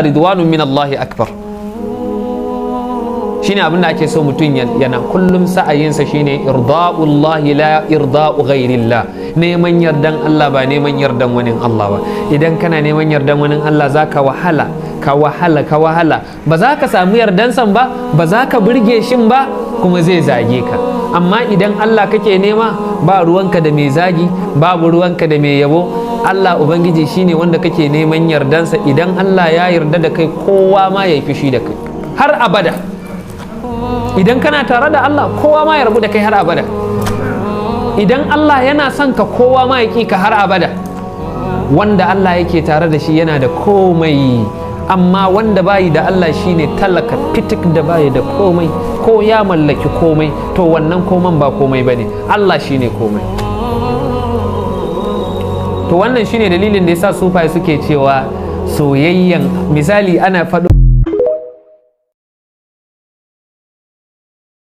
Ridwanun min Allah akbar. Shine abin da ake so mutum yana kullum sa'ayinsa, shine irda'ullahi la irda'u ghairillah, neman yardan Allah ba neman yardan wani Allah ba. Idan kana neman yardan wani Allah, zaka wahala, ka wahala, ka wahala. Ba za ka samu yardansan ba, ba za ka burge shin ba, kuma zai zage ka. Amma idan Allah kake nema, ba ruwanka da mai zagi, babu ruwanka da mai yabo. Allah Ubangiji shine wanda kake neman yardansa. Idan Allah ya yarda da kai, kowa ma ya yi fushi da kai har abada. Idan kana tare da Allah, kowa ma ya rabu da kai har abada. Idan Allah yana son ka, kowa ma ya ƙi ka har abada. Wanda Allah yake tare da shi yana da komai, amma wanda bayi da Allah shine talaka fitik da bayi da komai. Ko ya mallaki komai, to wannan koman ba komai bane, Allah shine komai. To wannan shine dalilin da yasa sufaye suke cewa soyayyan, misali ana faɗo